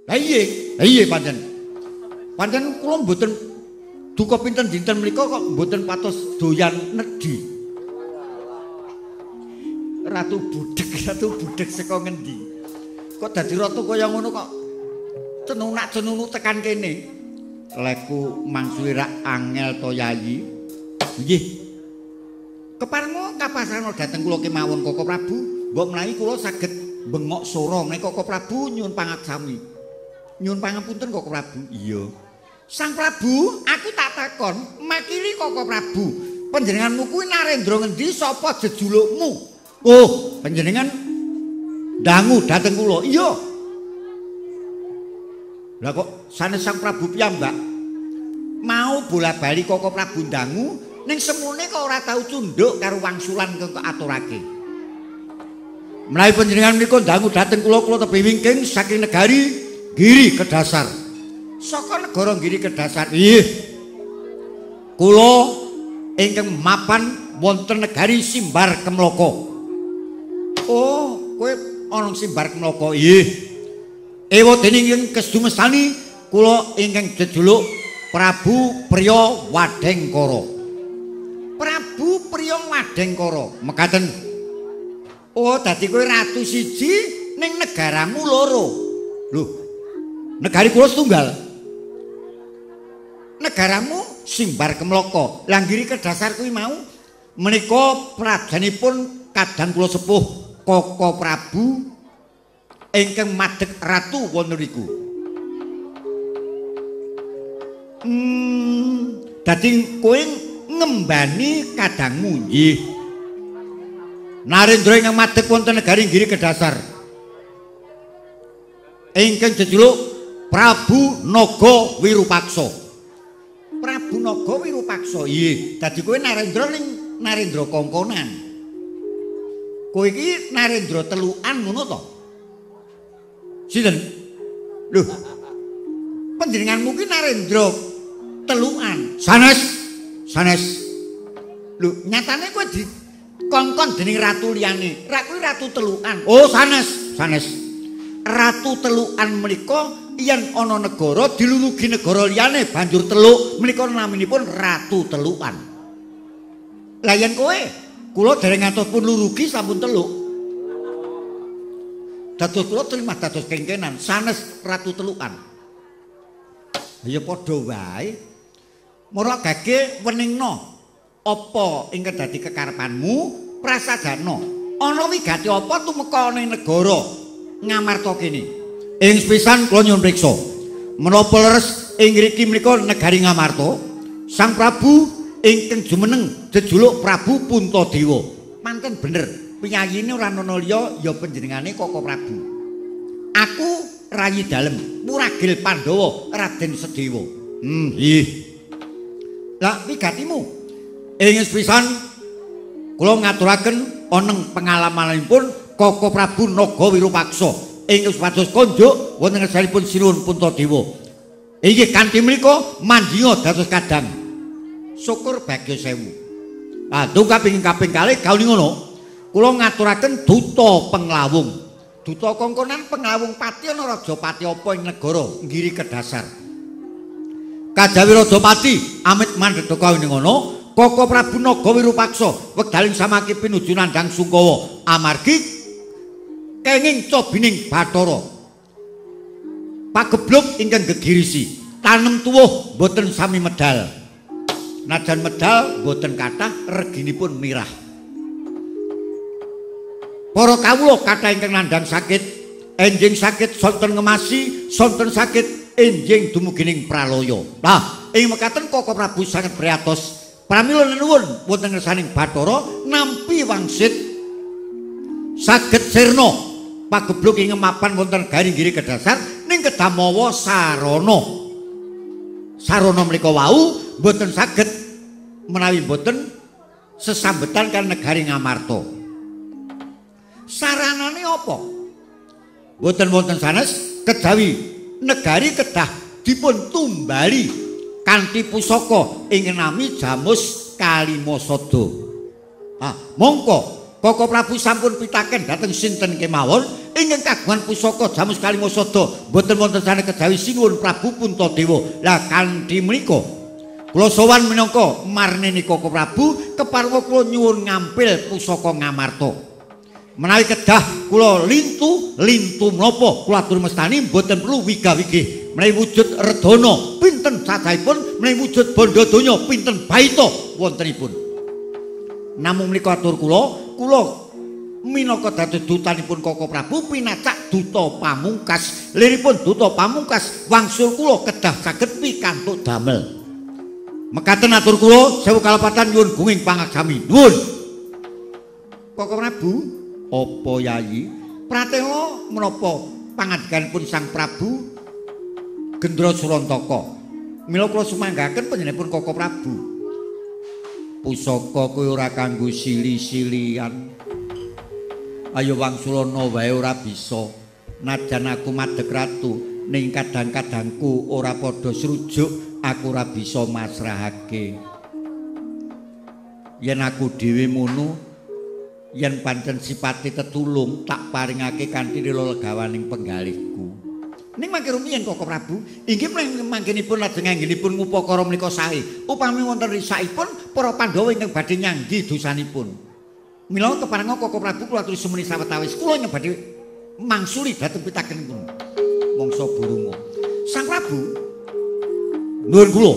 Lah iya, iya pancen. Pancen kula mboten duka pinten dinten mriku kok mboten patos doyan nedhi. Ratu budheg saka ngendi? Kok dadi ratu kaya ngono kok cenunak-cenunu tekan kene. Leku mangsuwe rak angel to Yayi. Nggih. Keparenga kapasana dhateng kula kemawon Koko Prabu, mbok menawi kula saged bengok sora menika Koko Prabu nyuwun pangaksami. Nyuwun pangapunten Koko Prabu. Iya. Sang Prabu, aku tak takon, makili Koko Prabu. Panjenenganmu kuwi Narendra ngendi, sapa jejulukmu? Oh, panjenengan dangu dhateng kula. Iya. Lah kok sanes Sang Prabu piyambak mau bola-bali Koko Prabu dangu ning semune kok ora tau cunduk karo wangsulan kang aturake. Menawi panjenengan menika dangu dhateng kula, kula tebih wingking saking negari Giri Kedasar. Saka negara Giri Kedasar. Nggih. Kula ingkang mapan wonten negari Simbar Kemloko. Oh, kowe ana Simbar Kemloko. Nggih. Ewa dene ingkang kesdumestani kula ingkang jejuluk Prabu Priya Wadengkara. Prabu Priya Wadengkara. Mekaten. Oh, dadi kowe ratu siji ning negaramu loro. Lho, negari kula setunggal. Negaramu Simbar Kemloko. Lah Giri Kedasar kuwi mau menika prajanipun kadang kula sepuh Koko Prabu ingkang madeg ratu wonten niku. Dadi kowe ngembani kadangmu. Nggih. Narendra ingkang madeg wonten negari Giri Kedasar. Ingkang jejuluk Prabu Naga Wirupaksa. Prabu Naga Wirupaksa. Nggih, dadi kowe Narendra ning Narendra kongkonan. Kowe iki Narendra telukan ngono to? Sinten? Lho. Panjenenganmu ki Narendra telukan. Sanes. Sanes. Lho, nyatane kowe dikongkon dening ratu liyane. Ra kuwi ratu telukan. Oh, sanes, sanes. Ratu telukan menika yen ana negara dilulugi negara liyane banjur teluk menika naminipun ratu telukan. Lah yen kowe, kula dereng ngantos pun lurugi sampun teluk. Dados kula terima dados kengkenan sanes ratu telukan. Ya padha wae. Mara gage weningna apa ingkang dadi kekarepanmu prasadana. Ana wigati apa tumeka ning negara Ngamarta kene? Ing sepisan kula nyuwun priksa. Menapa leres ing ngriki menika negari Ngamarta? Sang Prabu ingkang jumeneng jejuluk Prabu Puntadewa. Manten bener, piyayine ora ana liya ya panjenengane Koko Prabu. Aku rayi dalem Muragil Pandhawa Raden Sedewa. Nggih. Lah wigatimu? Ing sepisan kula ngaturaken oneng pengalamanipun Koko Prabu Naga Wirupaksa ing supados konjuk wonten ngersanipun Sinuwun Puntadewa. Inggih kanthi menika mandinga dados kadang. Syukur bagya sewu. Ah, kaping kaping kalih kauni ngono. Kula ngaturaken duta penglawung. Duta kongkonan penglawung pati ana raja pati apa ing negara Giri Kedasar. Kajawi raja pati amit mandhedha kauni ngono, Koko Prabu Naga Wirupaksa wekdaling samaki pinuju nandhang sungkawa amargi kenging cobining Bathara. Pagebluk ingkang gegirisi, tanem tuwuh mboten sami medal. Najan medal mboten kathah reginipun mirah. Para kawula kathah ingkang nandhang sakit, enjing sakit sonten ngemasi, sonten sakit enjing dumugining pralaya. Lah, ing mekaten Koko Prabu sanget priyatos. Pramila nenuwun wonten ngersaning Bathara nampi wangsit saged sirna pagebluk ing mapan wonten garing Giri Kedasar ning kedah mawa sarana. Sarana menika wau mboten saged menawi mboten sesambetan kan negari Ngamarta. Saranane apa? Mboten wonten sanes kejawi negari kedah dipun tumbali kanthi pusaka ing nami Jamus Kalimasada. Ah, mongko Koko Prabu sampun pitaken dhateng sinten kemawon Ingkang kagungan pusaka Jamus Kalimasada mboten wonten sane kejawi Sinuwun Prabu Puntadewa. Lah kanthi menika kula sowan minangka marneni Koko Prabu keparwa kula nyuwun ngampil pusaka Ngamarta. Menawi kedah kula lintu lintu menapa kula atur mestani mboten perlu wiga-wigih. Menawi wujud redana pinten cacahipun, menawi wujud bandha donya pinten baita wontenipun. Namung menika atur kula, kula minangka dados dutanipun Koko Prabu pinacak duta pamungkas. Liripun duta pamungkas wangsul kula kedah saged pikantuk damel. Mekaten atur kula sewu kalepatan nyuwun gunging pangaksami. Nuwun. Koko Prabu, apa Yayi? Pratela menapa pangandikanipun Sang Prabu Gendra Surantaka? Mila kula sumanggaken panjenenganipun Koko Prabu. Pusaka kuwi ora kanggo sili-silian. Ayo wangsulana wae ora bisa. Najan aku madeg ratu, ning kadang-kadangku ora padha srujuk, aku ora bisa masrahake. Yen aku dhewe mono, yen pancen sipate tetulung tak paringake kanthi lila legawaning penggalihku. Ning mangke rumiyin Koko Prabu, inggih mangkenipun lajeng anggenipun ngupakara menika sae. Upami wonten risakipun para Pandhawa ingkang badhe nyanggi dosanipun. Mila keparenga Koko Prabu kula aturi sumeni sawetawis kula ingkang badhe mangsuli dhateng pitakenipun. Mangsa burunga. Sang Prabu nuwun kula,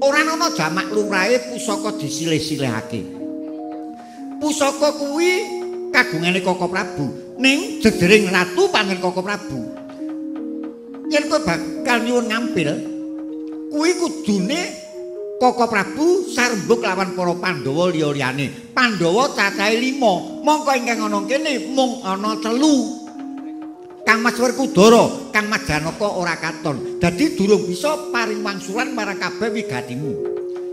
ora ana jamak lumrahe pusaka disilih-silihake. Pusaka kuwi kagungane Koko Prabu, ning jejering ratu pancen Koko Prabu. Yen kowe bakal nyuwun ngampil, kuwi kudune Koko Prabu sarembug lawan para Pandhawa liya-liyane. Pandhawa cacahe 5, mongko ingkang ana kene mung ana 3. Kang Mas Werkudara, Kang Mas Janaka ora katon. Dadi durung bisa paring wangsulan marang kabeh wigatimu.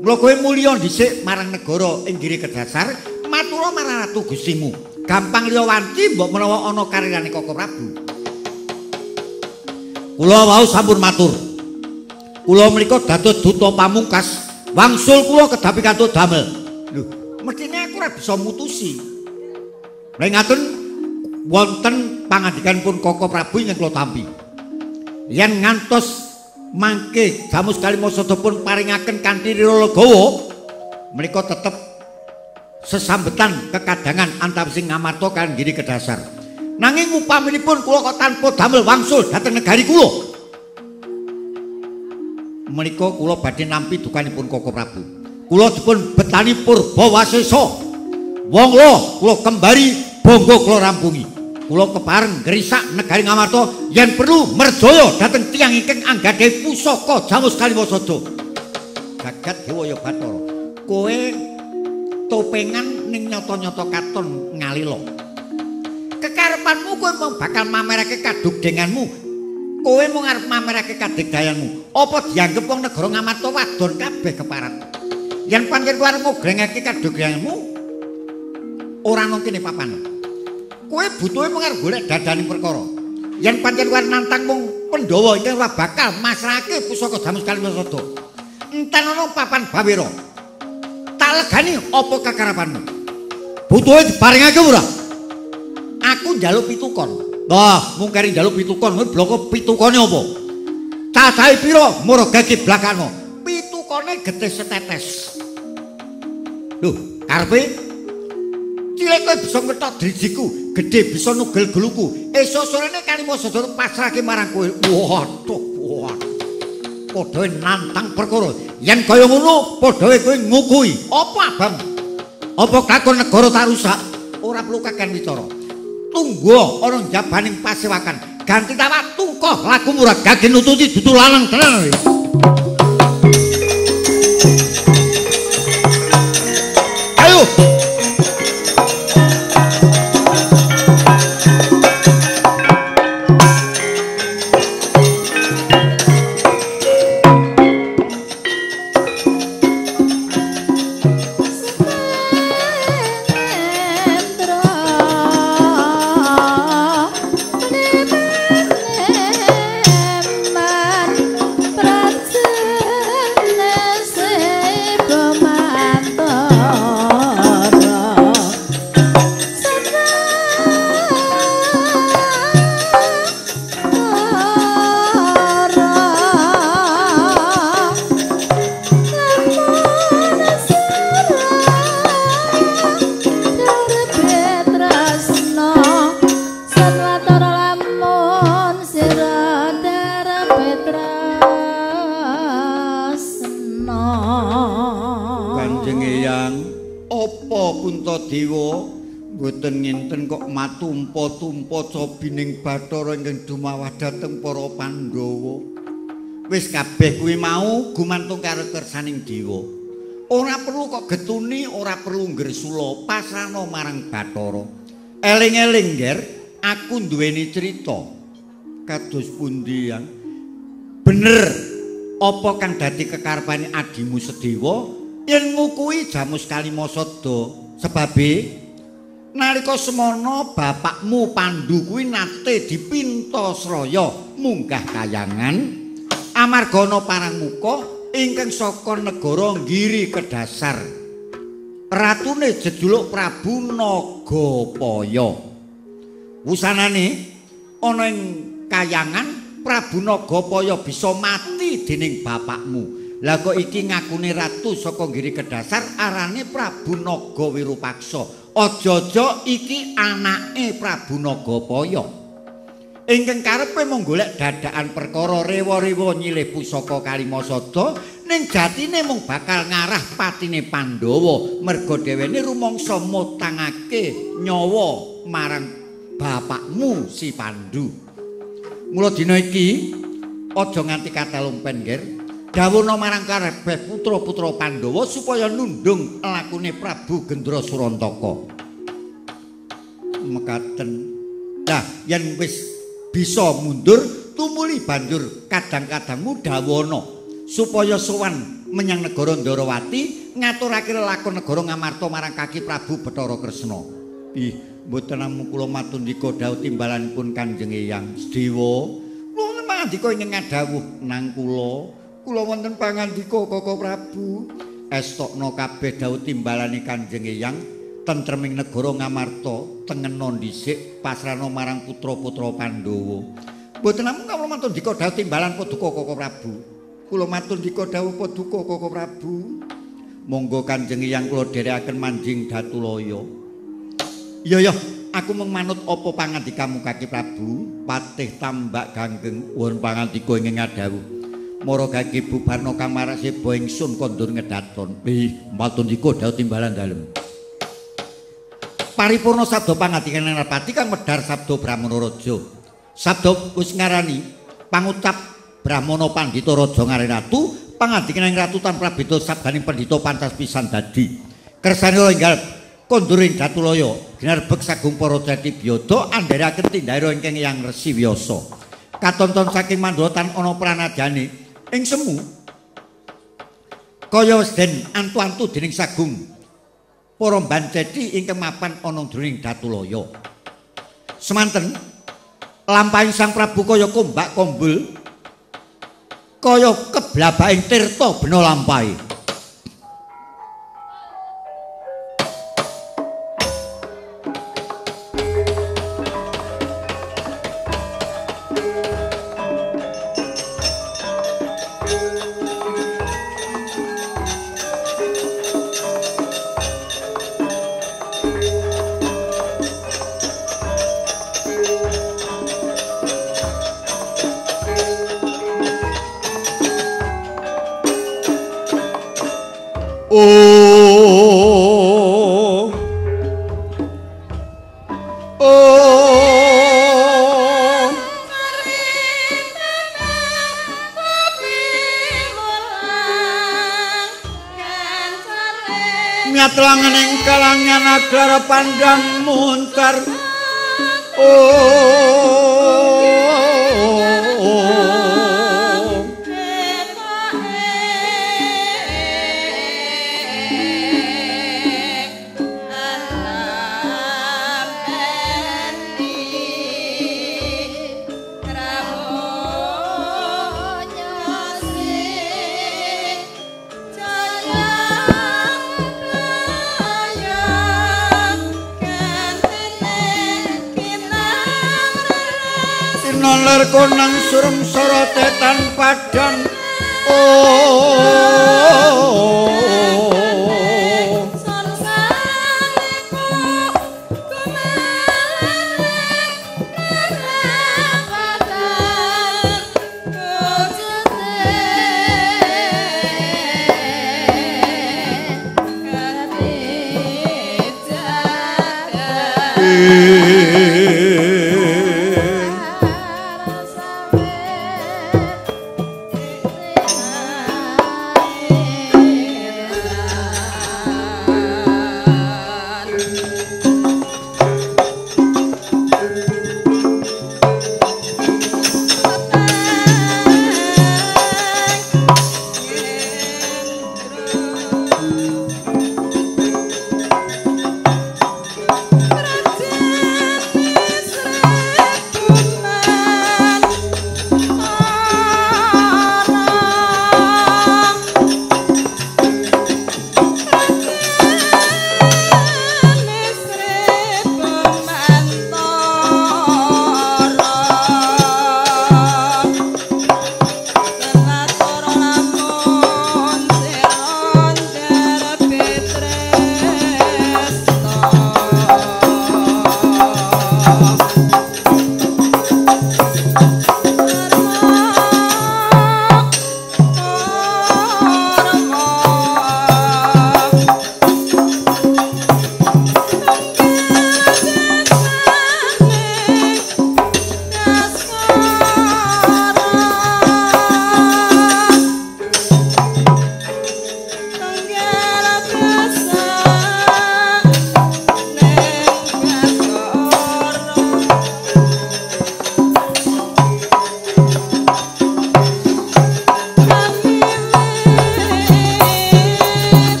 Mula kowe mulya dhisik marang negara ing Giri Kedasar, matura marang Ratu Gustimu. Gampang liya wanci mbok menawa ana karirane Koko Prabu. Kula wau sampun matur. Kula menika dados duta pamungkas, wangsul kula kedah pikantuk damel. Lho, mestine aku ora bisa mutusi. Lha ngaten wonten pangandikanipun Koko Prabu ingkang kula tampi. Yen ngantos mangke Jamus Kalimasada pun paringaken kanthi lira legawa, menika tetep sesambetan kekadangan antawising Ngamarta kaliyan Giri Kedasar. Nanging upaminipun kula kok tanpa damel wangsul dhateng negari kula, menika kula badhe nampi dukanipun Koko Prabu. Kula dipun betani purba wasesa. Wong lo kula kembari bangga kula rampungi. Kula kepareng ngrisak negari Ngamarta yen perlu merjaya dhateng tiyang ingkang anggadhahi pusaka Jamus Kalimasada. Jagat Dewa ya Bathara, kowe topengan ning nyata-nyata katon ngalila. Kekarepanmu kowe mung bakal mamerake kadugdenganmu. Kowe mung arep mamerake kadigdayanmu. Apa dianggep wong negara Ngamarta wadon kabeh keparat? Yen pancen kowe arep ngogrengake kadugdenganmu, ora ana kene papane. Kowe butuhe mung arep golek dadaning perkara. Yen pancen kowe nantang mung Pandhawa ingkang ora bakal masrahake pusaka Jamus Kalimasada. Enten ana papan bawira. Tak legani apa kekarepanmu? Butuhe diparingake ora? Aku njaluk pitukon. Wah, mung keri njaluk pitukon, kowe bloko pitukone apa? Cacahe pira mura gage blakano? Pitukone getih setetes. Lho, karepe cilik kowe bisa ngetok drijiku, gedhe bisa nugel guluku. Esuk sorene Kalimasada pasrahke marang kowe. Waduh, waduh. Padha nantang perkara. Yen kaya ngono, padha kowe ngukui. Apa abang? Apa kakon negara tak rusak? Ora perlu kakean wicara. Tunggu ana njabaning pasewakan. Ganti tawak tungkoh laku murah gage nututi dudu lanang tenan. Ayo. Prajana Eyang, apa Puntadewa mboten ngenten kok matumpa-tumpa cobining Bathara ingkang dumawah dhateng para Pandhawa. Wis kabeh kuwi mau gumantung karo kersaning dewa. Ora perlu kok getuni, ora perlu nggersula, pasrahno marang Bathara. Eling-eling, Nger, aku duweni crita. Kados pundi, Yang? Bener apa kang dadi kekarepane adimu Sedewa yen ngukuhi Jamus Kalimasada? Sebabe nalika semana bapakmu Pandu kuwi nate dipinta sraya munggah kayangan amarga ana parang muka ingkang saka negara Giri Kedasar. Ratune jejuluk Prabu Nagapaya. Wusanane ana ing kayangan Prabu Nagapaya bisa mati dening bapakmu. Lah kok iki ngakune ratu saka Giri Kedasar arane Prabu Naga Wirupaksa. Aja-aja iki anake Prabu Nagapaya. Ingkang karepe mung golek dadakan perkara rewa-rewa nyilih pusaka Kalimasada ning jatine mung bakal ngarah patine Pandhawa merga dhewene rumangsa mutangake nyawa marang bapakmu si Pandu. Mula dina iki aja nganti katalumpen, Nger. Dawuhna marang kabeh putra-putra Pandhawa supaya nundung lakune Prabu Gendra Surantaka. Mekaten. Lah yen wis bisa mundur tumuli banjur kadang-kadangmu dawono supaya sowan menyang negara Ndarawati ngaturake lelakon negara Ngamarta marang kaki Prabu Bathara Kresna. Ih, mboten namung kula matundika dawuh timbalanipun Kanjeng Eyang Sedewa. Kula mangandika ingkang ngadhawuh nang kula. Kula wonten pangandika Koko Prabu, estokno kabeh dawuh timbalane Kanjeng Eyang tentreming negara Ngamarta tengena dhisik pasrahna marang putra-putra Pandhawa. Mboten namung kawula matundika dawuh timbalan paduka Koko Prabu. Kula matundika dawuh paduka Koko Prabu. Monggo Kanjeng Eyang kula dherekaken manjing Datulaya. Iya ya, aku mung manut apa pangandikamu Kaki Prabu. Patih Tambak Ganggeng wonten pangandika ingkang ngadhawuh. Mara gage bubarna kang marak seba ingsun kondur ngedaton. Ih, matundika dawuh timbalan dalem. Paripurna sabda pangandikane Narpati kang medhar sabda Brahmana Raja. Sabda wis ngarani pangucap Brahmana Pandhita Raja ngare ratu, pangandikane ratu tanpa beda sabdaning pendhita pantas pisan dadi. Kersane enggal kondur ing Datulaya, ginarbek sagung para jati biyada andharaken tindhaira ingkang Eyang Resi Wyasa. Katonton saking Mandala tan ana pranadane ing semu kaya wis den antu-antu dening sagung para banceti ingkang mapan ana jroning Datulaya. Semanten lampahing Sang Prabu kaya kombak kombul kaya keblabaking tirta bena lampahe. Kalangan pandang muntar. Noler konang surem sorote tan padang.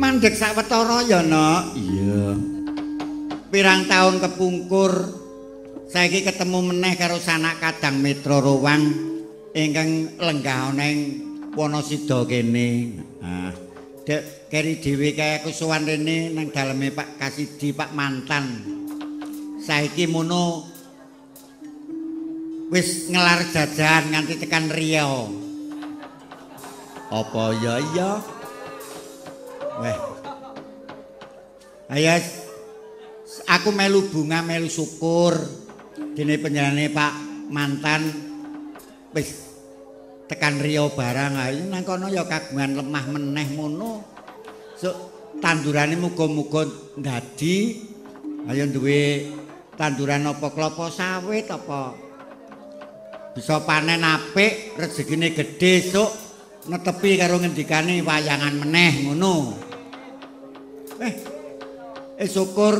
Mandheg sawetara ya, Nok. Iya. Pirang taun kepungkur saiki ketemu meneh karo sanak kadang Mitra Rowang ingkang lenggah ana ing Wanasida kene. Ah, Dek keri dhewe kae aku sowan rene nang daleme Pak Kasidi, Pak Mantan. Saiki mono wis ngelar jajahan nganti tekan Riau. Apa ya iya? Weh. Ayo aku melu bunga melu syukur dene panjenengane Pak Mantan wis tekan Riau barang. Ayo nang kono ya kagungan lemah meneh mono. Sok tandurane muga-muga ndadi. Ayo duwe tanduran apa klopo sawit apa bisa panen apik, rezekine gedhe sok netepi karo ngendikane wayangan meneh ngono. Syukur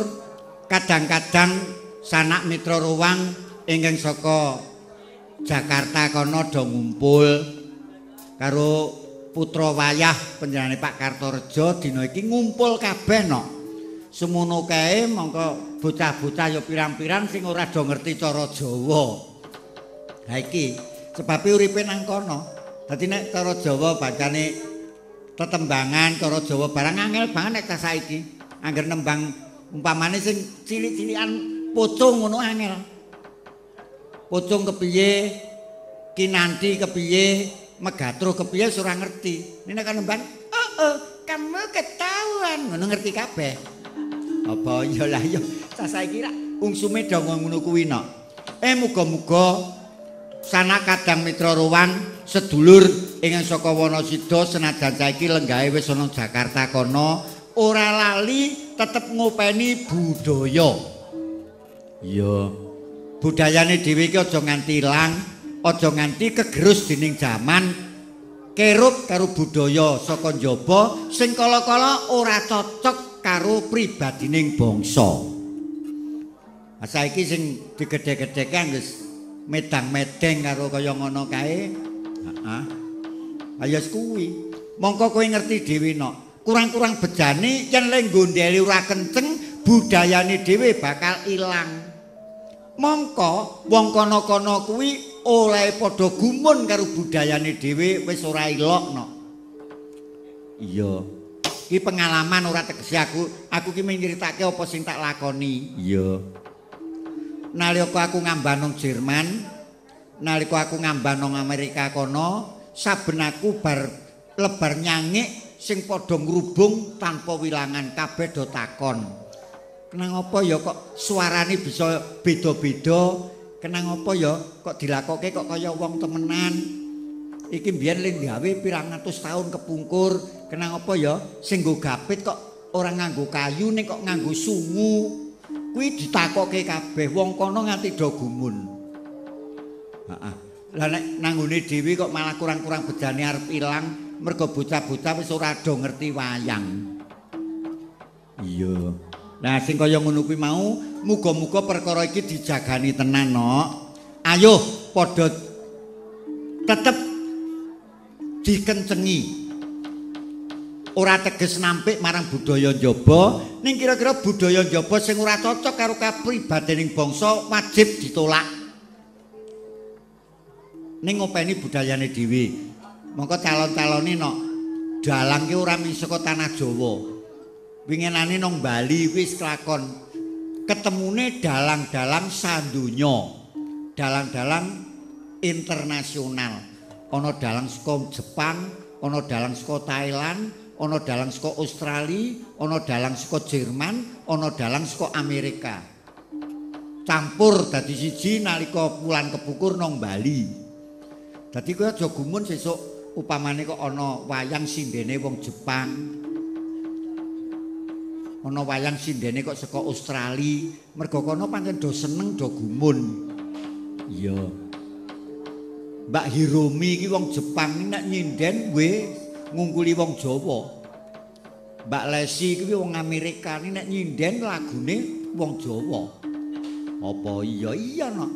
kadang-kadang sanak Mitra Rowang ingkang saka Jakarta kono do ngumpul karo putra wayah panjenengane Pak Kartorejo dina iki ngumpul kabeh nok. Semono kae mongko bocah-bocah ya pirang-pirang sing ora do ngerti cara Jawa. Ha iki sebabe uripe nang kono. Dadi nek cara Jawa bacane tetembangan cara Jawa barang angel banget nek ta saiki. Angger nembang umpamane sing cilik-cilikan pocong ngono angel. Pocong kepiye, kinanti kepiye, megatruh kepiye ora ngerti. Nek kan nembang, "Oh, kamu ketahuan." Ngono ngerti kabeh. Apa ya lah ya cah saiki rak ungsume do ngono kuwi nok. Muga-muga sanak kadang Mitra Rowang sedulur ingkang saka Wanasida senajan saiki lenggahe wis ana Jakarta kono ora lali tetep ngopeni budaya. Iya. Budayane dhewe iki aja nganti ilang, aja nganti kegerus dening jaman. Kerup karo budaya saka njaba sing kala-kala ora cocok karo pribadining bangsa. Ha saiki sing digedhe-gedheke wis medang-medeng karo kaya ngono kae. Heeh. Ayo kuwi. Mongko kowe ngerti dhewe nok. Kurang-kurang bejane yen le nggondheli ora kenceng, budayane dhewe bakal ilang. Mongko wong kono-kono kuwi oleh padha gumun karo budayane dhewe wis ora ilok nok. Iya. Iki pengalaman ora tegese aku ki nyritake apa sing tak lakoni. Iya. Nalika aku ngamban nang Jerman, nalika aku ngamban nang Amerika kono, saben aku bar lebar nyangik sing padha ngrubung tanpa wilangan kabeh do takon. Kenang apa ya kok suarane bisa beda-beda? Kenang apa ya kok dilakoke kok kaya wong temenan? Iki mbiyen le gawe pirang atus taun kepungkur. Kenang apa ya sing nggo gapit kok ora nganggo kayu ning kok nganggo sungu? Kuwi ditakoke kabeh wong kono nganti do gumun. Heeh. Lah nek nanggone dhewe kok malah kurang-kurang bejane arep ilang mergo bocah-bocah wis ora do ngerti wayang. Iya. Nah sing kaya ngono kuwi mau muga-muga perkara iki dijagani tenan nok. Ayo padha tetep dikencengi. Ora teges nampik marang budaya njaba, ning kira-kira budaya njaba sing ora cocok karo kapribadening bangsa wajib ditolak. Ning ngopeni budayane dhewe. Mongko calon-calone nok dalang ki ora mung saka tanah Jawa. Winginane nang Bali wis kelakon ketemune dalang-dalang sandonya, dalang-dalang internasional. Ana dalang saka Jepang, ana dalang saka Thailand, ana dalang saka Australia, ana dalang saka Jerman, ana dalang saka Amerika. Campur dadi siji nalika wulan kepungkur nang Bali. Dadi kowe aja gumun sesuk upamane kok ana wayang sindene wong Jepang. Ana wayang sindene kok saka Australia, mergo kono pancen do seneng do gumun. Iya. Mbak Hiromi iki wong Jepang nek nyinden we ngungkuli wong Jawa. Mbak Lesi iki wong Amerika nek nyinden lagune wong Jawa. Apa iya iya nok.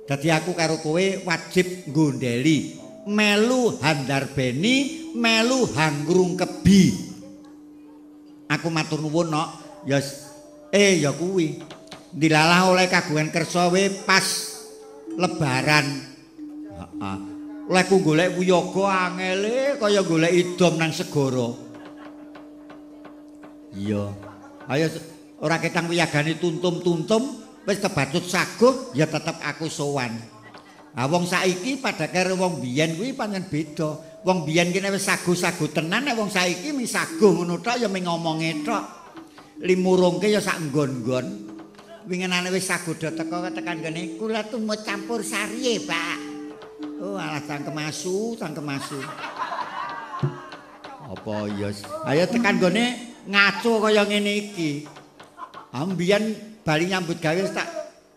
Dadi aku karo kowe wajib nggondheli melu handarbeni melu hanggrung kebi. Aku matur nuwun nok, ya ya kuwi. Dilalah oleh kagungan kersa we pas lebaran. Heeh. Oleh ku golek wiyaga angele kaya golek idom nang segara. Iya. Ayo ora ketang wiyagane tuntum-tuntum wis kebacut saguh ya tetep aku sowan. Ha wong saiki padha karo wong biyen kuwi pancen beda. Wong biyen kene wis saguh-saguh tenan, nek wong saiki mung saguh ngono tok ya mung ngomonge tok. Limurungke ya sak nggon-nggon. Winginane wis saguh do teko tekan kene kula tumut campur sari, Pak. Oh alah cangkem asu, cangkem asu. Apa ya? Ayo tekan gone ngaco kaya ngene iki. Mbiyen bali nyambut gawe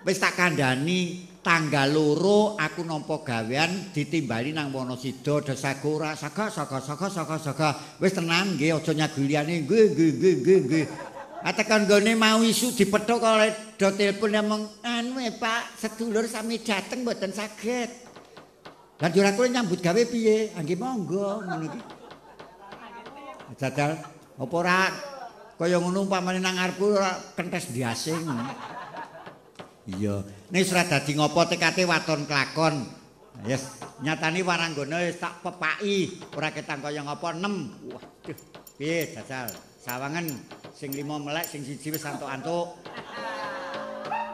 wis tak kandhani tanggal 2 aku nampa gawean ditimbali nang Wonosida desaku ora saga saga saga saga saga wis tenan nggih aja nyaguliane nggih nggih nggih nggih nggih. Tekan gone mau isu dipethuk oleh do telepon ngomong anu Pak sedulur sami dateng mboten saged. Lah yo ora kula nyambut gawe piye? Nggih monggo ngono iki. Jajal apa ora kaya ngono umpamane nang ngarepku ora kentes ndiase ngono. Iya, nek ora dadi ngopo tekate waton kelakon. Yes, nyatane waranggana wis tak pepaki, ora ketang kaya ngopo 6. Waduh, piye jajal? Sawangen sing 5 melek, sing 1 wis antuk-antuk.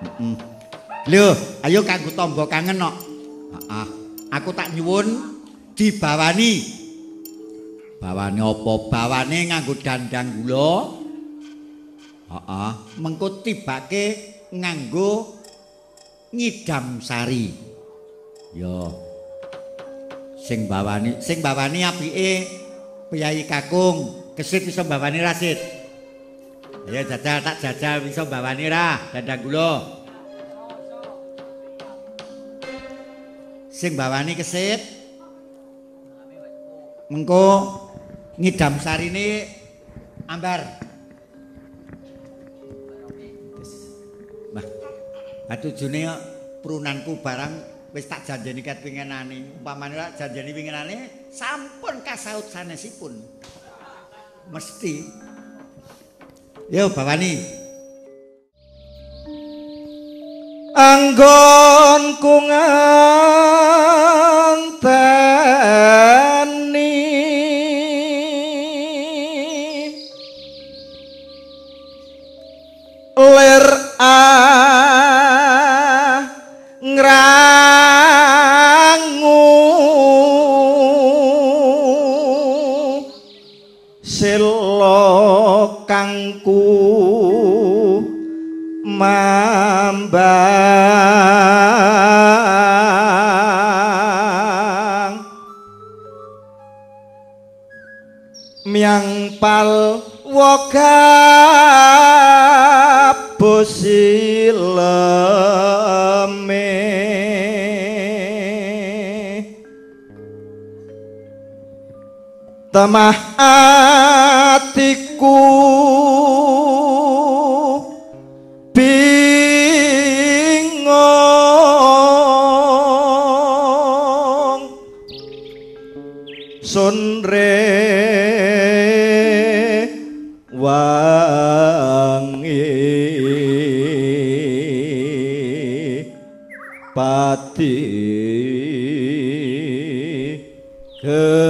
Heeh. Lho, ayo kanggo tamba kangen kok. Heeh. Aku tak nyuwun dibawani. Bawane apa? Bawane nganggo dandang gula. Heeh, mengko tibake nganggo ngidam sari. Ya. Sing bawani apike priyayi kakung, kesit iso bawani ra sit. Ayo jajal tak jajal iso bawani ra dandang gula. Sing bawani kesit. Mengko ngidam sarine ambar. Atujune prunanku barang wis tak janjeni ket winginane. Umpamane ora janjeni winginane sampun kasaut sanesipun. Mesti. Yo bawani. Anggonku nganteni lir ngrangu sela kangku mambang miang pal wogabus sileme temah atiku bingung sun rewangi pati geni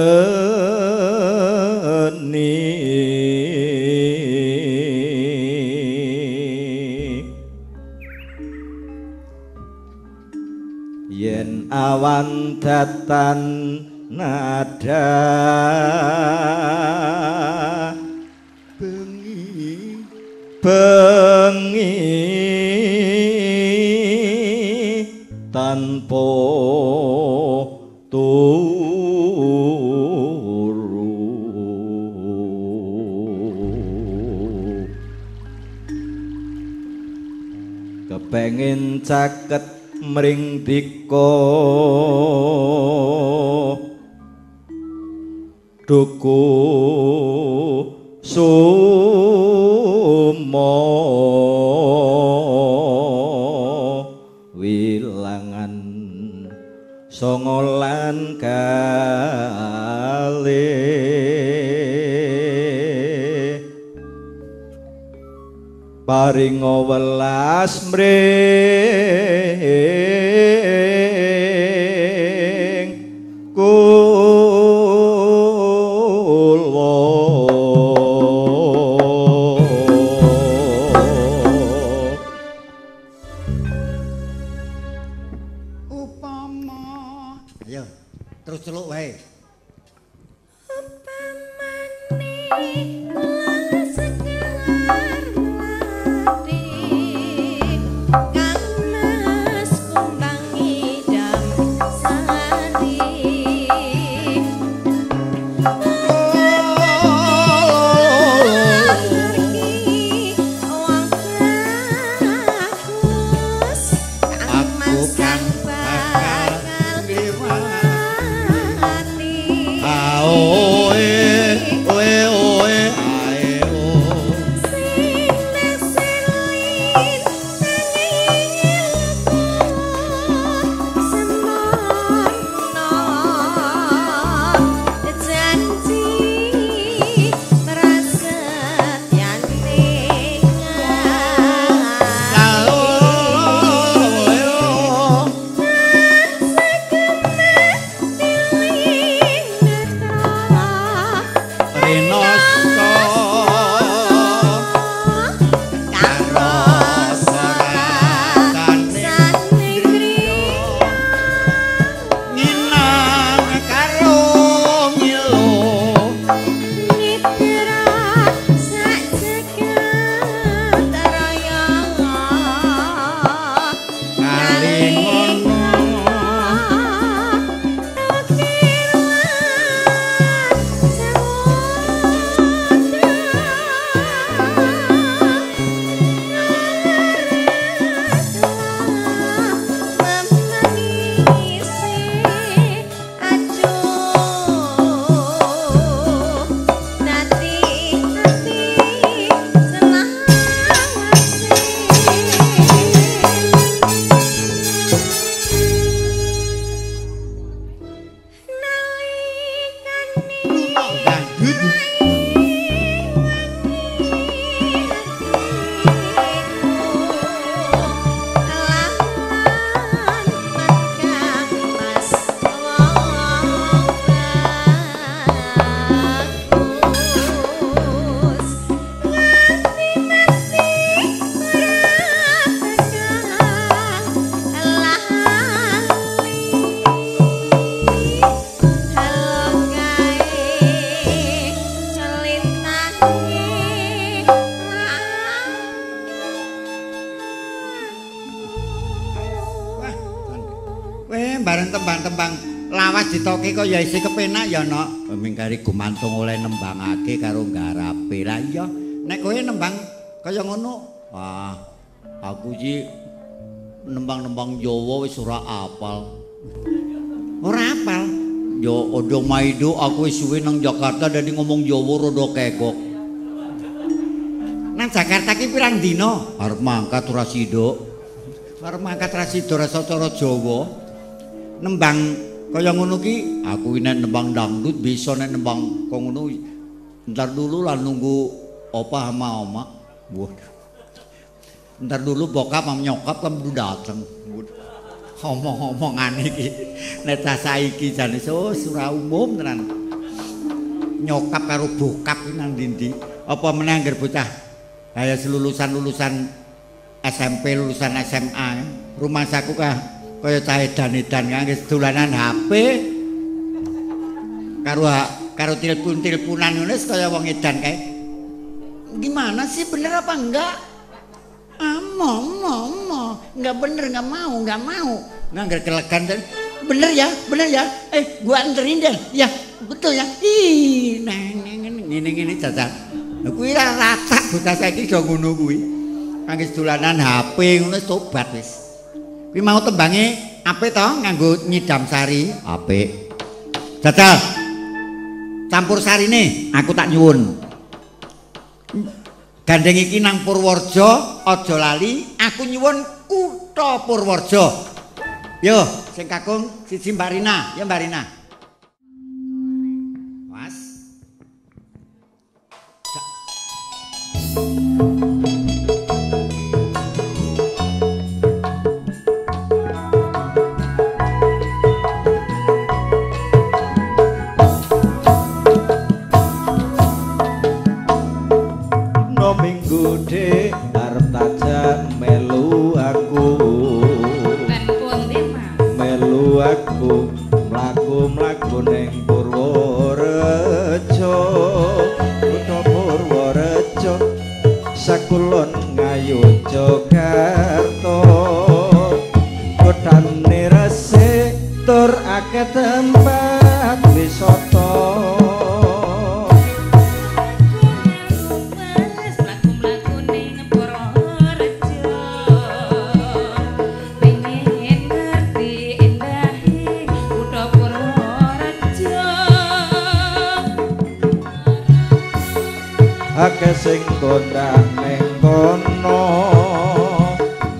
yen awan datan nada bengi bengi tanpa turu kepengin caket mring dika duku sumo wilangan songolan kalih. Paringa welas mring kulwa. Upama ayo terus celuk wae. Upamane kula sekar mlati Kang Mas kumbang idam sari. Wong bagus Kang Aku Mas kang kang bakal bakal ngliwati. mati. Aoe oe oe ae o. Sing neselin nanging semono janji prasetyane Ao oe o. Rinoso karo sarasane nginang karo ngilo. Kalingono dangdut. Wah, kowe bareng tembang-tembang lawas ditoke kok ya isih kepenak ya, Nok. Mingkari gumantung oleh nembangake karo nggarape. Lah iya, nek kowe nembang kaya ngono, wah, aku iki nembang-nembang Jawa wis ora apal. Ora apal. Ya odo maido aku wis suwe nang Jakarta dadi ngomong Jawa rada kekok. Nang Jakarta ki pirang dina? Arep mangkat ora sida. Arep mangkat ra sida rasa cara Jawa. Nembang kaya ngono ki, aku nek nembang dangdut bisa, nek nembang kaya ngono ntar dulu lah nunggu opa sama oma. Waduh. Ntar dulu bokap sama nyokap kan belum dateng. Omong-omongan iki nek cah saiki jane ora umum tenan. Nyokap karo bokap iki nang ndi-ndi. Apa meneh angger bocah kaya lulusan-lulusan SMP, lulusan SMA, rumangsaku kah kaya cah edan-edan kangge dolanan HP karo karo telepon-teleponan ngono wis kaya wong edan kae. Gimana sih, bener apa enggak? Ah, mo, mo, mo. Enggak bener, enggak mau, enggak mau. Ngangger kelegan bener ya, bener ya. Gua anterin deh. Ya, betul ya. Ih, neng neng ngene-ngene jajal. Lah kuwi ra rata bocah saiki do ngono kuwi. Kangge dolanan HP ngono wis tobat wis. Kuwi mau tembange apik to nganggo nyidam sari? Apik. Jajal. Campur sarine, aku tak nyuwun. Gandeng iki nang Purworejo, aja lali, aku nyuwun kutha Purworejo. Yo, sing kakung siji Mbak Rina, ya Mbak Rina. Was. Akeh sing kondang ning kono.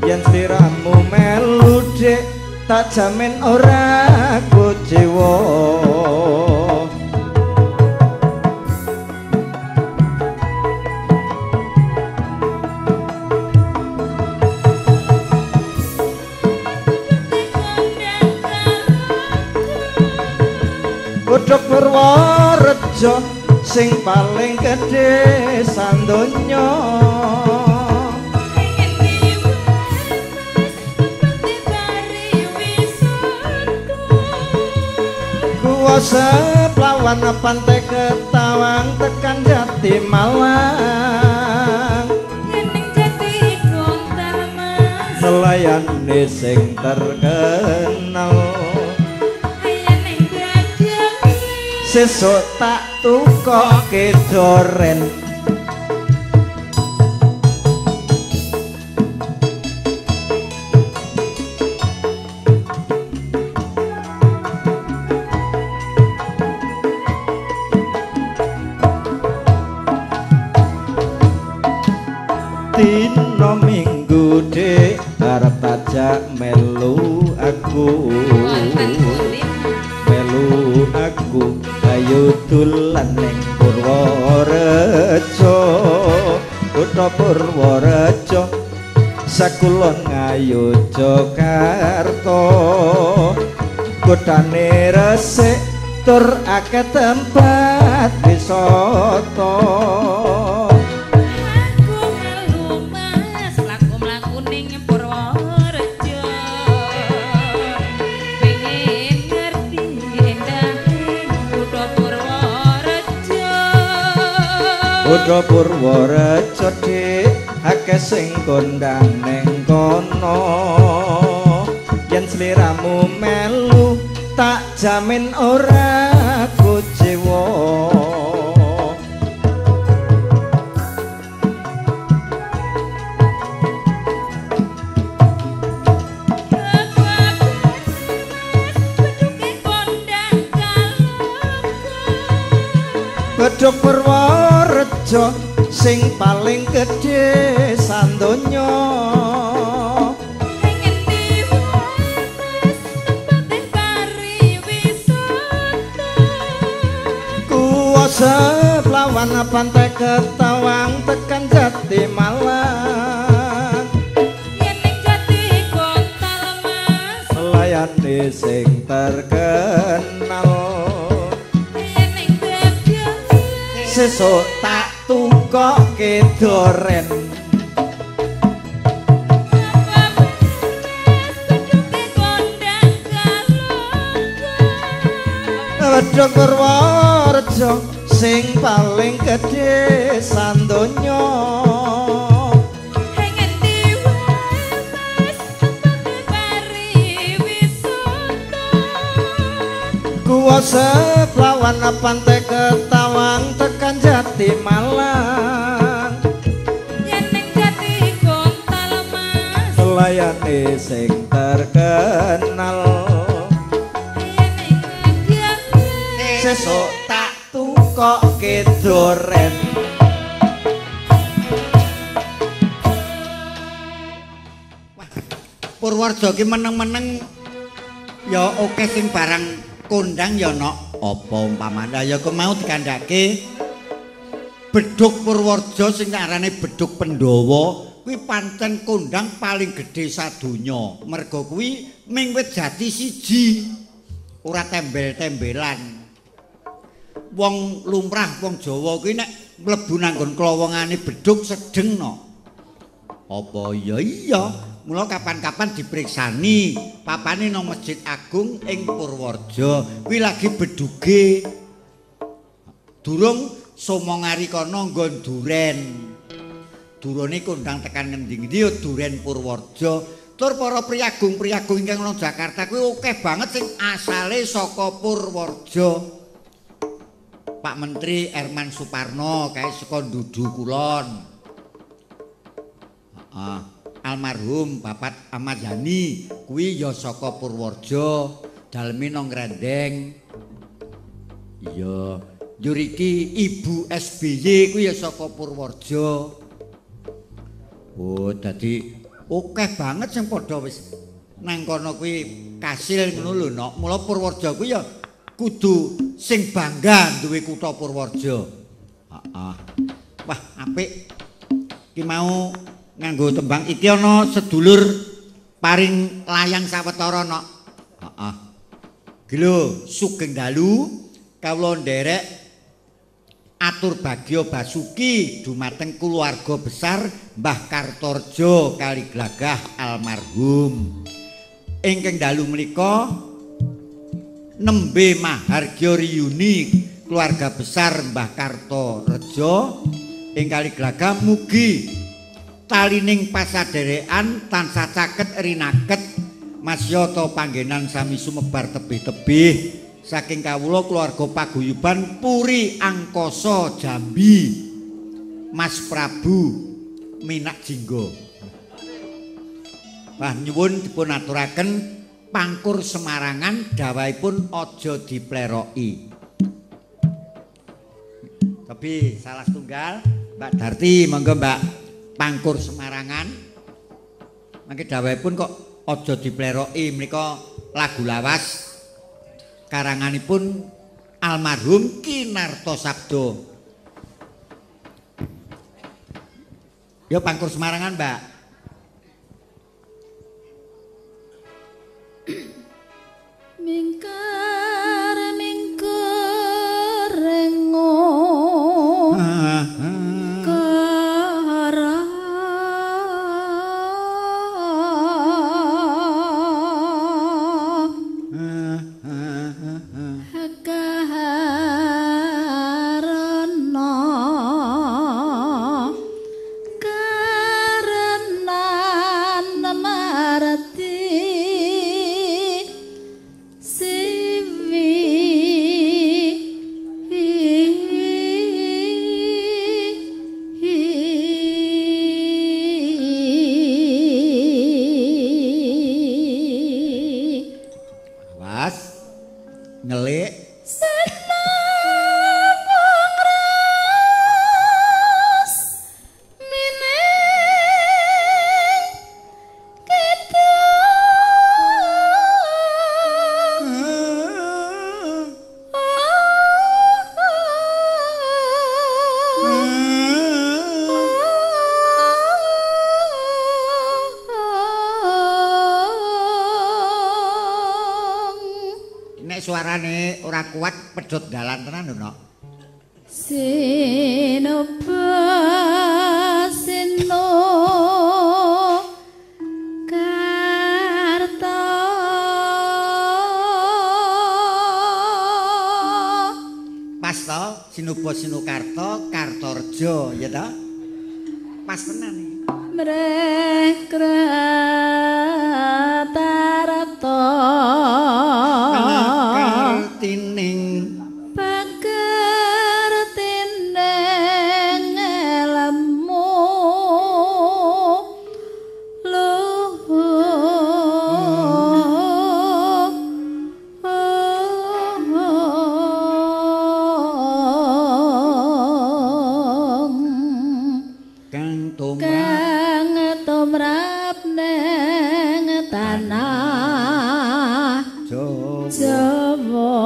Yen sliramu melu dik tak jamin ora kecewa. Godhog Purworejo sing paling gedhe sandonya. Kuwasa plawan pantai Ketawang tekan Jati Malang. Ning Jati Gontal Mas nelayane sing terkenal. Sesuk tak tukoke doren. Dina Minggu dik arep tajak melu aku. Melu aku ayo dolan ning Purworejo. Kutha Purworejo sakulon Ngayogyakarta. Kutane resik tur akeh tempat wisata. Aku melu Mas mlaku-mlaku ning Purworejo. Pengen ngerti endahe kutha Purworejo. Kutha Purworejo dik akeh sing kondang ning kono. Yen sliramu melu tak jamin ora kecewa. Bedhog Purworejo sing paling gedhe sandonya. Ing endi wae Mas tempate pariwisata. Kuwasa plawan pantai Ketawang tekan Jati Malang. Yen ning Jati Gontal Mas nelayane sing terkenal. Sesuk tak tukoke doren. Bedhog Purworejo sing paling gedhe sandonya. Ing endi wae Mas tempate pariwisata. Kuwasa plawan pantai Ketawang tekan Jati Malang. Yen ning Jati Gontal Mas nelayane sing terkenal. Yen ning Sesuk tak tukoke doren. Wah, Purworejo ki meneng-meneng ya oke sing barang kondang ya nok. Apa umpamane ya kok mau dikandhake Bedhog Purworejo sing arane Bedhog Pandhawa kuwi pancen kondang paling gedhe sadonya. Merga kuwi ming wit jati siji, ora tembel-tembelan. Wong lumrah wong Jawa kuwi nek mlebu nanggon klowongane bedhog sedeng no. Apa ya iya, mula kapan-kapan dipriksani papane nang Masjid Agung ing Purworejo kuwi lagi beduge. Durung somongari kono nggon duren. Durone kondang tekan ngendi-ngendi ya duren Purworejo. Tur para priyagung-priyagung ingkang nang Jakarta kuwi akeh banget sing asale saka Purworejo. Pak Menteri Erman Suparno kae saka Ndudu Kulon. Heeh. Almarhum Bapak Ahmad Yani kuwi ya saka Purworejo, daleme nang Rendeng. Iya, Njur iki Ibu SBY kuwi ya saka Purworejo. Oh, dadi akeh banget sing padha wis nang kono kuwi kasil ngono lho, Nok. Mula Purworejo kuwi ya kudu sing bangga duwe kutha Purworejo. Heeh. Wah, apik. Ki mau nganggo tembang iki ana sedulur paring layang sawetara, Nok. Heeh. Iki lho, sugeng dalu kawula nderek atur bagya basuki dumateng keluarga besar Mbah Kartorejo Kaliglagah almarhum. Ingkang dalu menika nembe mahargya reuni keluarga besar Mbah Kartorejo ing Kaliglagah mugi talining pasaderekan tansah caket rinaket masyata panggenan sami sumebar tebih-tebih saking kawula keluarga paguyuban Puri Angkasa Jambi Mas Prabu Minak Jinggo. Wah, nyuwun dipun aturaken pangkur Semarangan dawahipun aja dipleroki. Tapi salah setunggal Mbak Darti, monggo Mbak, pangkur Semarangan. Mangke dawahipun kok aja dipleroki menika lagu lawas karanganipun almarhum Ki Narto Sabdo. Yo pangkur Semarangan, Mbak. Mingkar mingkur rengo kara karena karena marti siwi Awas ngelik. Senabung ras mining kidung Nek suarane ora kuat pedhot dalan tenan lho, Nok. Sinoba sino karta Pas to, Sinuba Sinukarta Kartorejo ya to? Pas tenan iki. Mreh kratarata Kartining pakertining elmu luhur kang tumrap kang tumrap ning tanah Jawa. Jawa.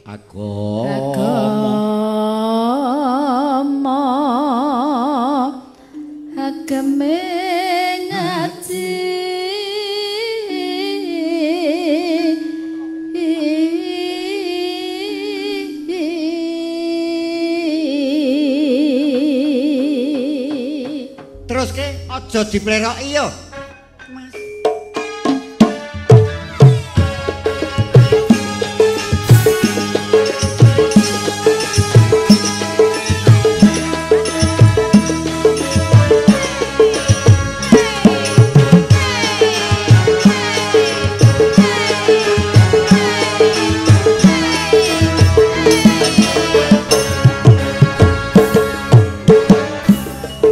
Agama Agama agame ngaji Terus ke aja dipleroki yo. Mas.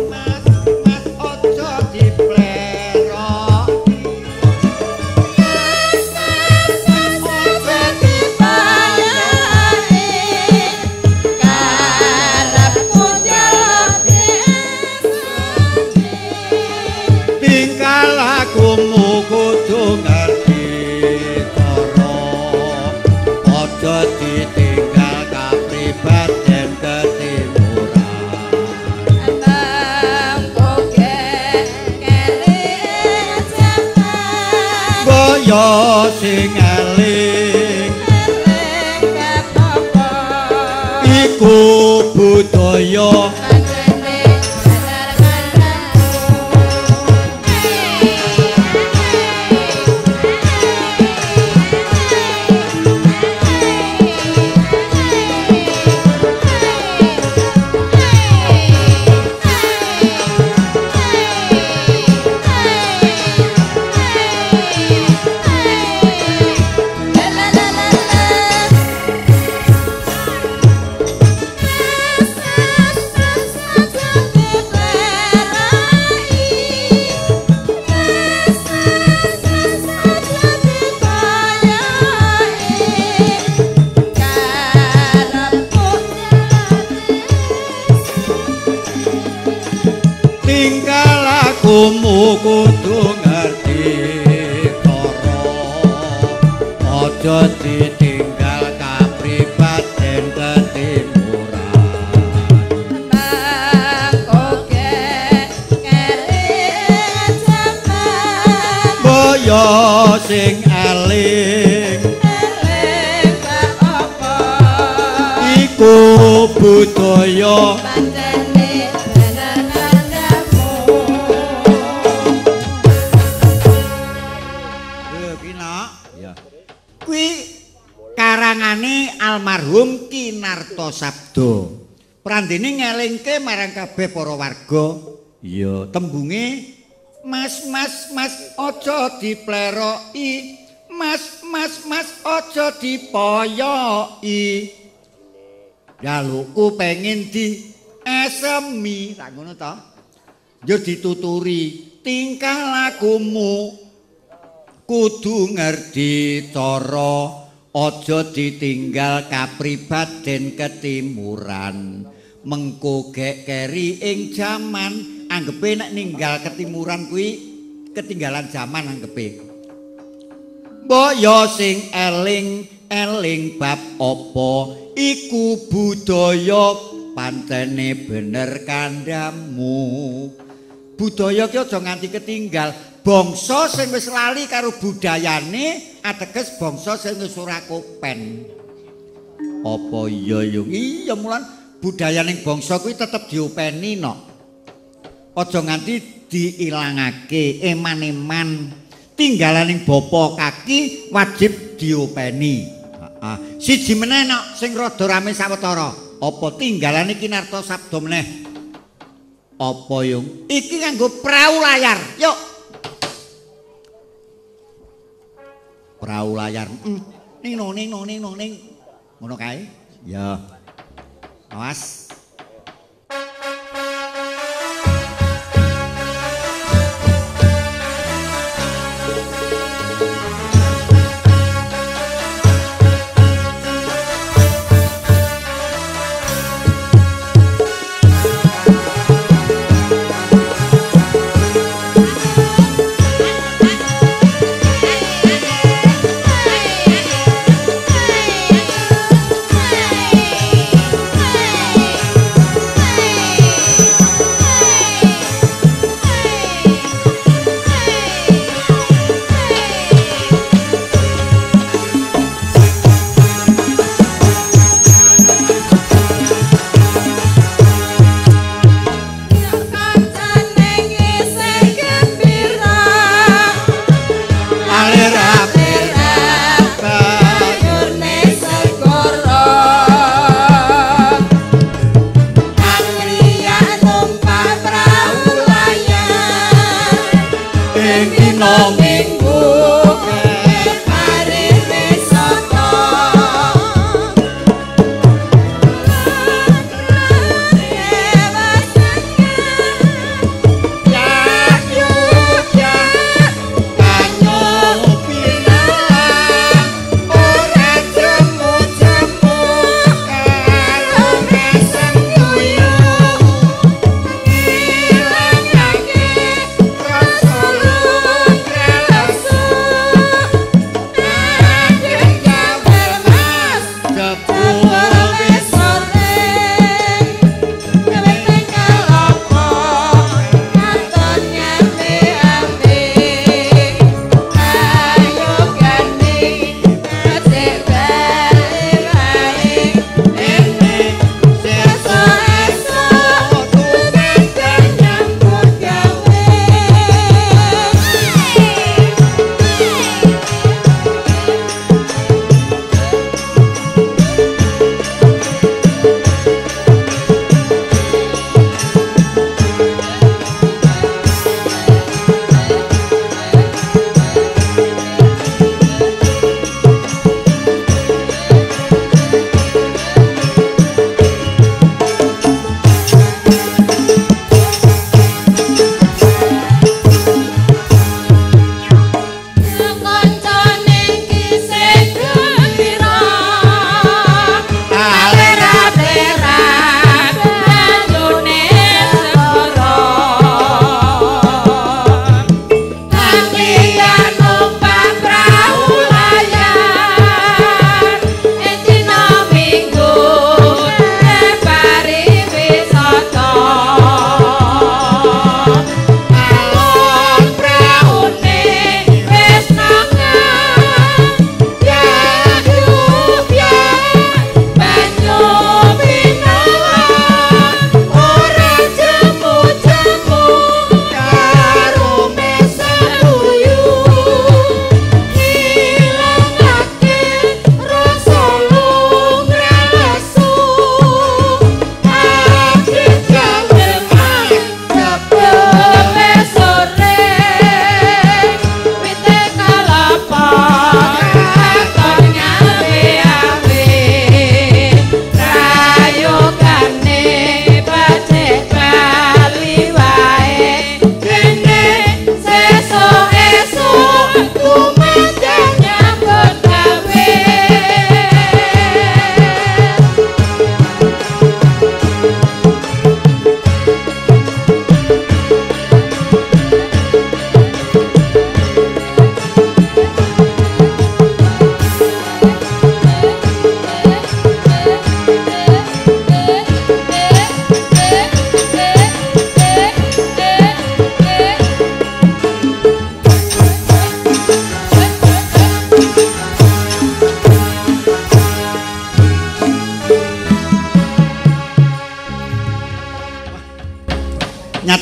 Mas, mas aja dipleroki. sing eling eling bab apa iku budaya pancene bener kandhamu. La la la la la. Tingkah lakumu kudu ngerti cara, aja ditinggal kapribaden ketimuran. Boyo sing eling iku budaya. Pancene bener kandhamu. Lho ki Nok. Ya. Kuwi karangane almarhum Ki Narto Sabdo. Prandene ngelingke marang kabeh para warga. Iya, tembunge Mas mas mas aja dipleroki. Mas mas mas aja dipoyoki. Jalukku pengen di esemi, tak ngono to. Yo dituturi tingkah lakumu kudu ngerti cara, aja ditinggal kapribaden ketimuran. Mengko gek keri ing jaman, anggepe nek ninggal ketimuran kuwi ketinggalan jaman anggepe. Mbok yo sing eling eling bab apa iku budaya pancene bener kandhamu. Budaya ki aja nganti ketinggal. Bangsa sing wis lali karo budayane ateges bangsa sing wis ora kopen. Apa iya yo? Iya, mulan budayaning bangsa kuwi tetep diopeni nok. Aja nganti diilangake eman-eman. Tinggalaning bapa kaki wajib diopeni. Heeh. Siji meneh nok sing rada rame sawetara. Apa tinggalane Ki Narto Sabdo meneh? Apa yung? Iki nganggo prau layar. Yuk. Prau layar. Ning nong ning nong ning nong ning. Ngono kae? Ya. Awas. Hey!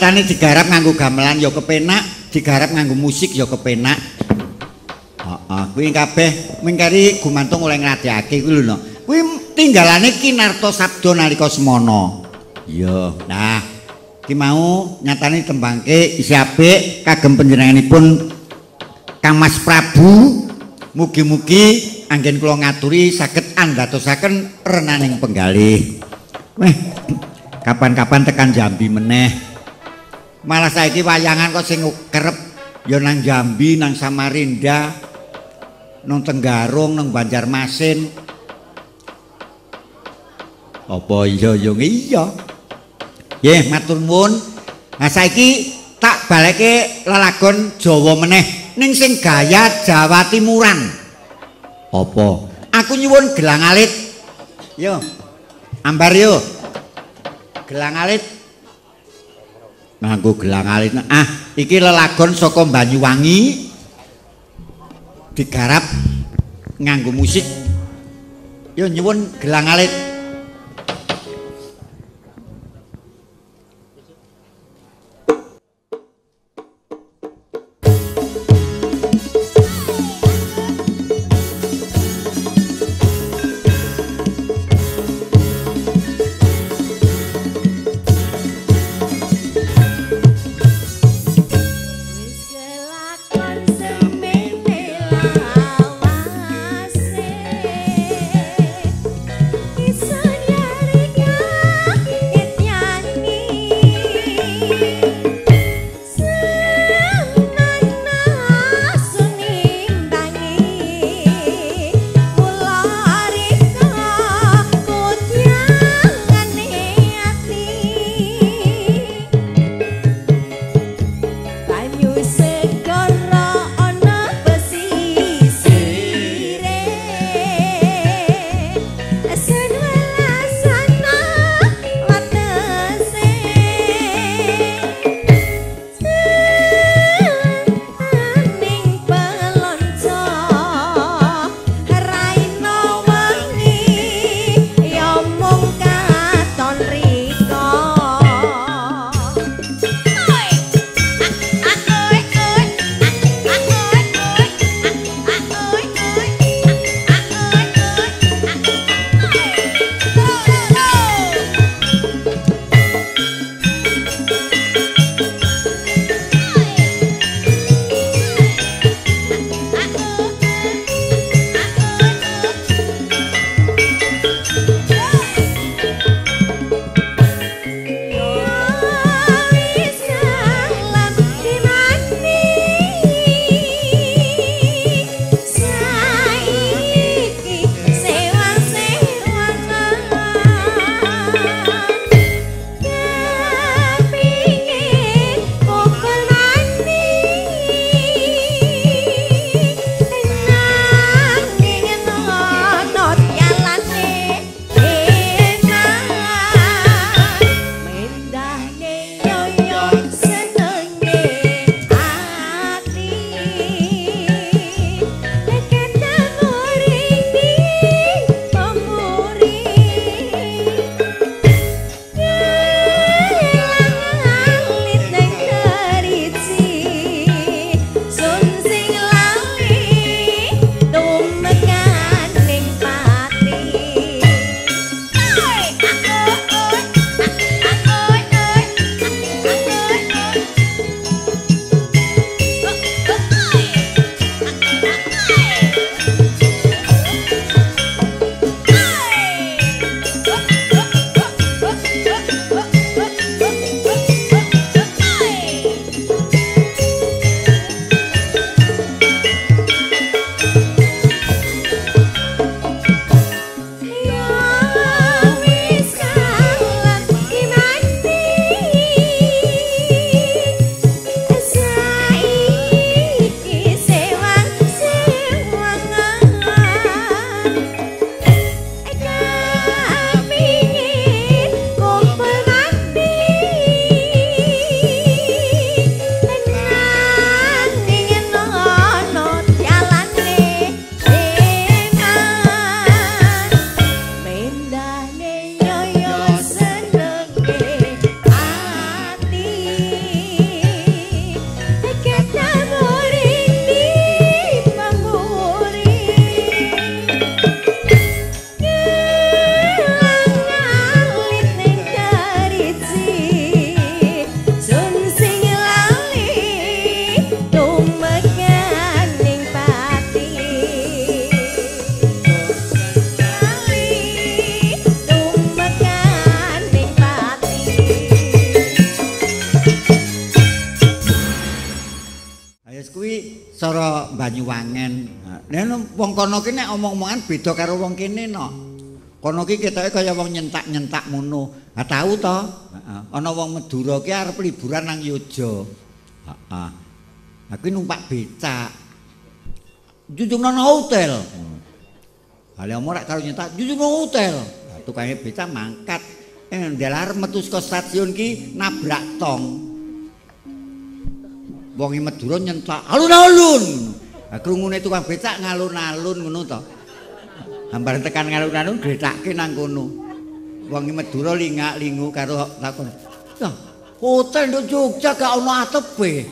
Nyatane digarap nganggo gamelan ya kepenak, digarap nganggo musik ya kepenak. Heeh, kuwi kabeh mengkari gumantung oleh ngladekake kuwi lho no. Kuwi tinggalane Ki Narto Sabdo nalika semana. Iya. Nah, ki mau nyatane tembangke isih apik kagem panjenenganipun Kang Mas Prabu. Mugi-mugi anggen kula ngaturi saged andhatosaken renaning penggalih. Weh, kapan-kapan tekan Jambi meneh. Malah saiki wayangan kok sing kerep ya nang Jambi, nang Samarinda, nang Tenggarong, nang Banjarmasin. Apa iya ya iya. Nggih, matur nuwun. Nah saiki tak baleke lelagon Jawa meneh ning sing gaya Jawa Timuran. Apa? Aku nyuwun gelang alit. Yo. Ambar yo. Gelang alit. Nganggo gelang alit. Ah, iki lelagon saka Banyuwangi. Digarap nganggo musik. Yo nyuwun gelang alit. Wis kelakon semene lawase. cara Banyuwangen. Nek wong kono ki nek omong-omongan beda karo wong kene no. Kono ki ketoke kaya wong nyentak-nyentak ngono. Ha tau to? Heeh. Ana wong Madura ki arep liburan nang Yogya. Heeh. Aku numpak becak. Junjung nang hotel. Ha lha omong rek karo nyentak, junjung nang hotel. Lah tukange becak mangkat. Ndelar metu saka stasiun ki nabrak tong. Wong Madura nyentak alun-alun. Ha krungune tukang becak ngalun-alun ngono to. Hambar tekan ngalun-alun gletake nang kono. Wong Madura lingak-lingu karo takon. Lah, hotel nduk Jogja gak ono atepe.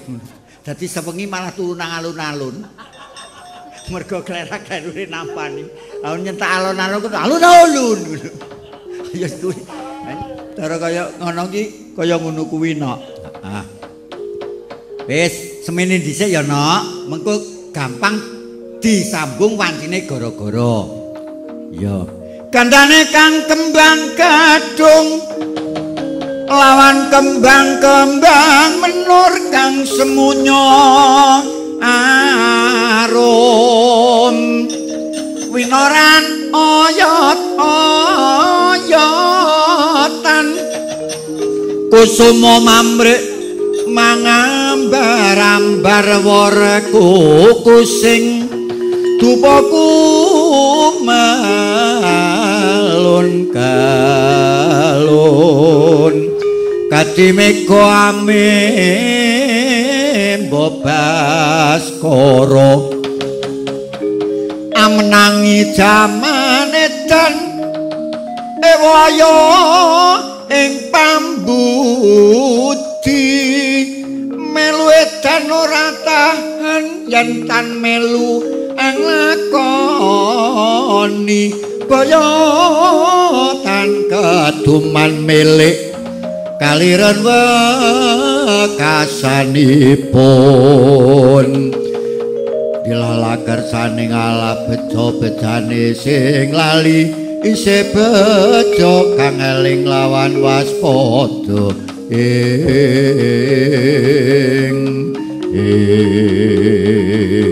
Dadi sewengi malah turu nang alun-alun. Mergo klerak-klerune nampani. Lah nyentak alun-alun kok alun-alun. Ya kuwi. Cara kaya ngono ki kaya ngono kuwi nok. Heeh. Wis semene dhisik ya nok, mengko gampang disambung wancine gara-gara. Ya. Gandane kang kembang gadung lawan kembang-kembang menur kang semunyo arum winoran oyot-oyotan kusuma mamrik mangambar-ambar warku kusing dupaku malun kalun kadimega amemba baskara amenangi jaman edan ewaya ing pambudi melu edan ora tahan yen tan melu nglakoni baya tan keduman milik kaliren wekasanipun dilalaker saning ala bejo bejane sing lali isih bejo kang eling lawan waspada ing ing.